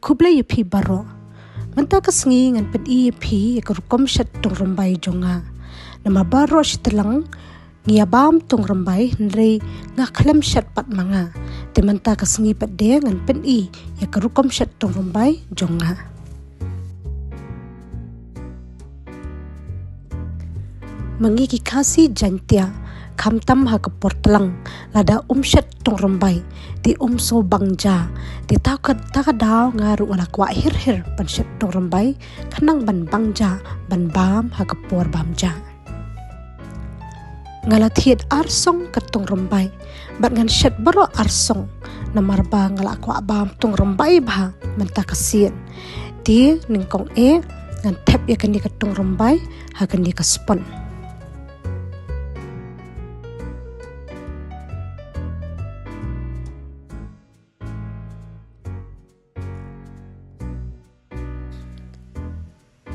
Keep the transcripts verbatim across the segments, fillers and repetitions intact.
Khublei ïa phi baroh. Mynta ka sngi ngan pyni ïa phi ïa ka rukom shet tung rymbai jong nga. Namar baroh shi tlang ngi ïa bam tung rymbai, hynrei nga khlem shet pat ma nga. Te mynta ka sngi pat de ngan pyni ïa ka rukom shet tung rymbai jong nga. Ma ngi ki Khasi Jaiñtia, khamtam ha ka por tlang, lada um shet tung rymbai, te um sngew bang ja. Te ta ka, ta ka daw nga ruh nga la kwah hir hir ban shet tung rymbai, khnang ban bang ja, ban bam ha ka por bam ja. Nga la thied ar song ka tung rymbai, bad ngan shet baroh ar song, namar ba nga la kwah bam tung rymbai bha mynta ka sien. Te nyngkong eh ngan thep ïa kane ka tung rymbai ha kane ka spon.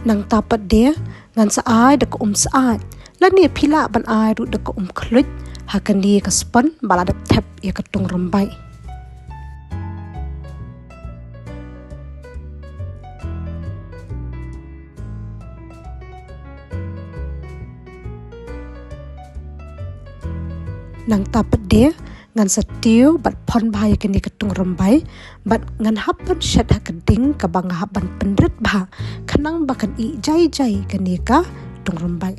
Nangta pat de ngan sa ai da ka um syaid, lane phi lah ban ai ruh da ka um khluit ha kane ka spon ba la dep thep ïa ka tung rymbai. Nangta pat de ngan sa tiew bad phon bha ïa kane ka tung rymbai, bad ngan hap ban shet ha ka ding kaba nga hap ban pynrit bha, khnang ba kan ih jai jai kane ka tung rymbai.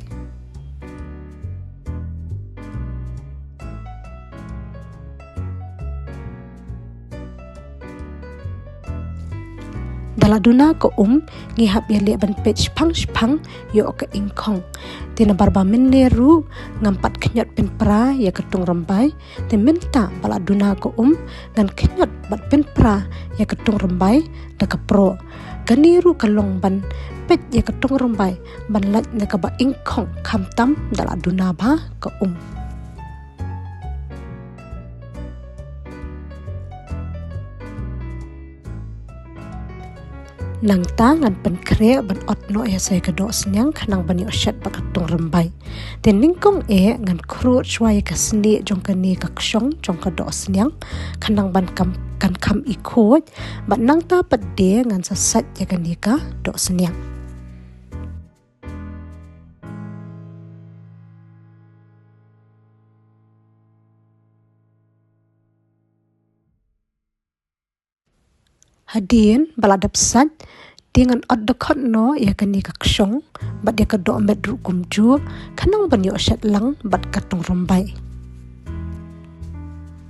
Da la duna ka um, ngi hap ïaleh ban peit shipang shipang ïoh ka ingkhong. Te nabar ba mynne ruh ngam pat khñiot pynpra ïa ka tung rymbai, te mynta ba la duna ka um ngan khñiot bad pynpra ïa ka tung rymbai da ka proh. Kane ruh ka long ban peit ïa ka tung rymbai ban lait na kaba ingkhong khamtam da la duna bha ka um. Nangta ngan pynkhreh ban ot noh ïa sa ïa ka dohsniang khnang ban ïoh shet bad ka tung rymbai. Te nyngkong eh ngan khrud shuwa ïa ka snieh jong kane ka kshong jong ka dohsniang khnang ban kam, kan kham i khuid, bad nangta pat de ngan sa sait ïa kane ka dohsniang. Hadien ba la dep sait, te ngan ot dkhot noh ïa kane ka kshong bad ïa ka dohmet ruh kumjuh, khnang ban ïoh shet lang bad ka tung rymbai.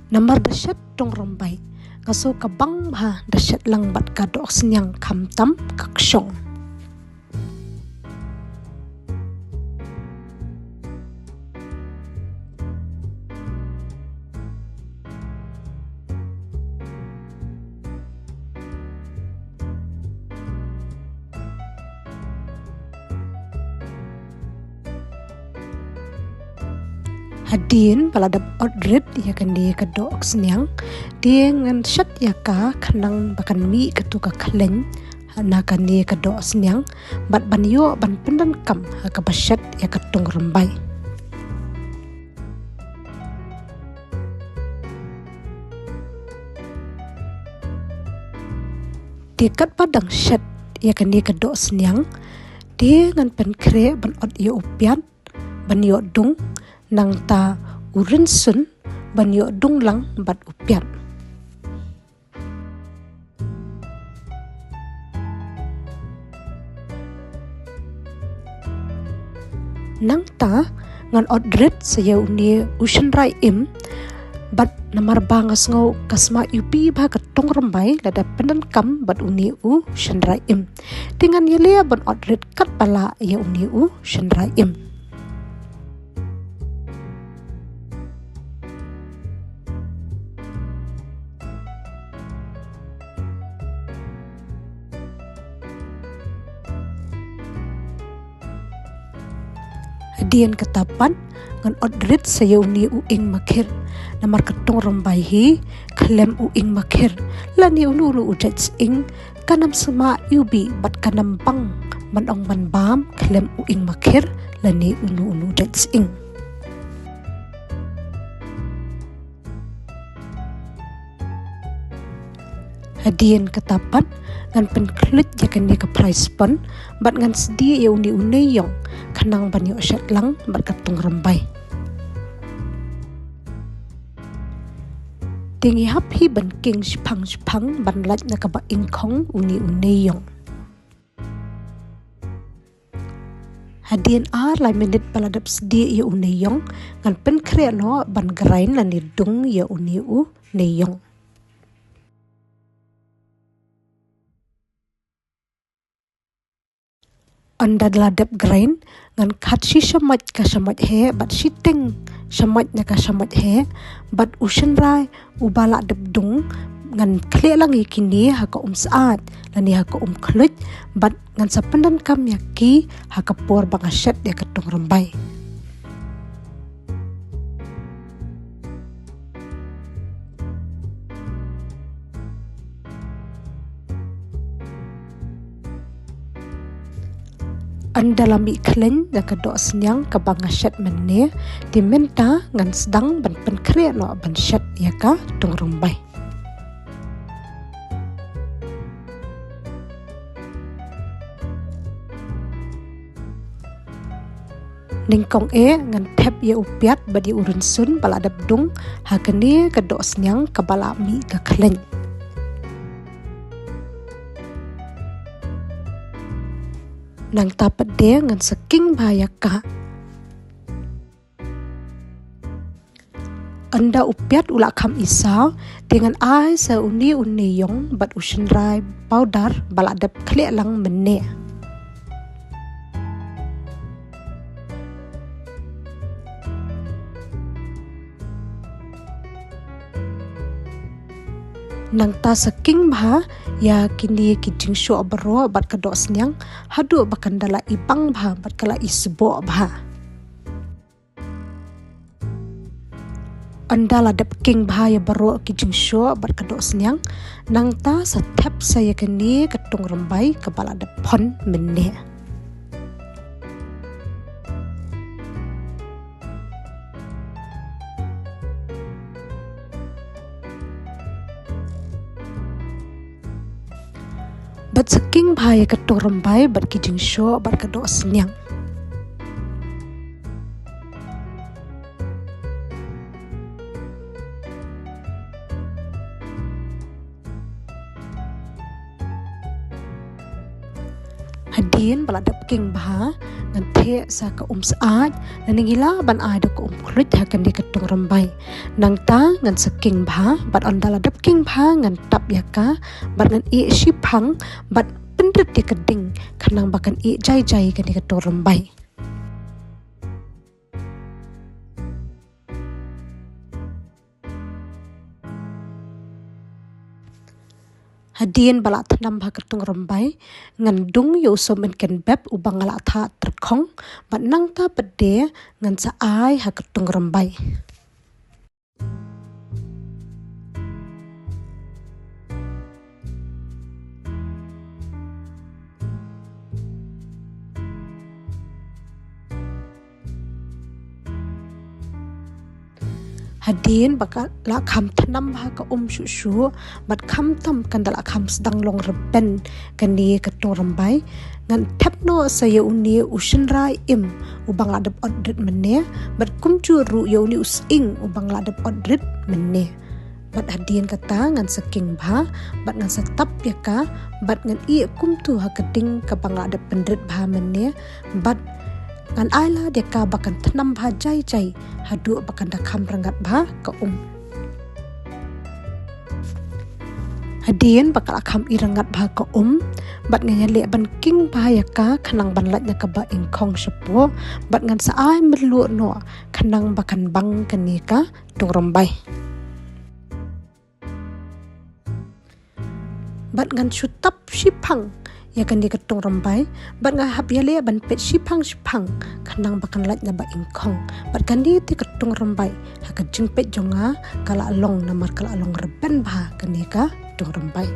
Namar da shet tung rymbai, nga sngew ka bang bha da shet lang bad ka dohsniang khamtam ka kshong. Hadien ba la dep ot rit ïa kane ka dohsniang, te ngan shet ïa ka khnang ba kan mih katu ka khleiñ na kane ka dohsniang, bad ban ïoh ban pyndonkam ha kaba shet ïa ka tung rymbai. Te katba dang shet ïa kane ka dohsniang, te ngan pynkhreh ban ot ïa u piat ban ïoh dung, nangta u rynsun ban ïoh dung lang bad u piat. Nangta ngan ot rit sa ïa une u shynrai im, bad namar ba nga sngew ka sma iwbih bha ka tung rymbai lada pyndonkam bad une u shynrai im. Te ngan ïaleh ban ot rit katba lah ïa une u shynrai im. Hadien kata pat ngan ot rit sa ïa une u ing makhir. Namar ka tung rymbai hi khlem u ing makhir lane uno uno u jait sying, kan ym sma iwbih bad kan ym bang ban ong ban bam khlem u ing makhir lane uno uno u jait sying. Hadien kata pat ngan pynkhluit ïa kane ka fry sponge bad ngan sdieh ïa une u neiïong khnang ban ïoh shet lang bad ka tungrymbai. Te ngi hap hi ban king shiphang shiphang ban lait na kaba ingkhong une u neiïong. Hadien ar lai minit ba la dep sdieh ïa u neiïong, ngan pynkhreh noh ban grind lane dung ïa une u neiïong. Ynda la dep grind, ngan khat shi shamoit ka shamoit heh bad shiteng shamoit na ka shamoit heh bad u shynrai uba la dep dung, ngan khleh lang ïa kine ha ka um syaid lane ha ka um khluit bad ngan sa pyndonkam ïa ki ha ka por ba nga shet ïa ka tungrymbai. Ynda la mih khlaiñ ïa ka dohsniang kaba nga shet mynne, te mynta ngan sdang ban pynkhreh noh ban shet ïa ka tungrymbai. Nyngkong eh ngan thep ïa u piat bad ïa u rynsun ba la dep dung ha kane ka dohsniang kaba la mih ka khlaiñ. Nangta pat de ngan sa king bha ïa ka. Ynda u piat u la kham isaw, te ngan ai sa une u neiïong bad u shynrai powder ba la dep khleh lang mynne. Nangta sa king bha ïa kine ki jingshoh baroh bad ka dohsniang haduh ba kan da la i bang bha bad ka la i sboh bha. Ynda la dep king bha ïa baroh ki jingshoh bad ka dohsniang, nangta sa thep sa ïa kane ka tungrymbai kaba la dep phon mynne. Bad sa king bha ïa ka tungrymbai bad ki jingshoh bad ka dohsniang. Hadien ba la dep king bha, ngan theh sa ka um syaid, ngan ngi lah ban ai da ka um khluit ha kane ka tungrymbai. Nangta ngan sa king bha, bad ynda la dep king bha ngan tap ïa ka, bad ngan ïeh shiphang, bad pynrit ïa ka ding, khnang ba kan ïeh jai jai kane ka tungrymbai. Hadien ba la thnam bha ka tungrymbai, ngan dung ïa u sohmynken bep uba nga la thah tyrkhong, bad nangta pat de ngan sa ai ha ka tungrymbai. Hadien ba ka la kham thnam bha ka um shuh shuh, bad khamtam kan da la kham sdang long rben kane ka tungrymbai, ngan thep noh sa ïa une u shynrai im uba nga la dep ot rit mynne, bad kumjuh ruh ïa une u sying uba nga la dep ot rit mynne. Bad hadien kata ngan sa king bha, bad ngan sa tap ïa ka, bad ngan ïeh kumtu ha ka ding kaba nga la dep pynrit bha mynne, bad ngan ai lad ïa ka ba kan thnam bha jai jai, haduh ba kan da kham rngat bha ka um. Hadien ba ka la kham i rngat bha ka um, bad ngan ïaleh ban king bha ïa ka khnang ban lait na kaba ingkhong shapoh, bad ngan sa ai mluh noh khnang ba kan bang kane ka tungrymbai. Bad ngan shu tap shiphang ïa kane ka tungrymbai, bad nga hap ïaleh ban peit shiphang shiphang khnang ba kan lait na ba ingkhong. Bad kane te ka tungrymbai ha ka jingpeit jong nga ka la long namar ka la long rben bha kane ka tungrymbai.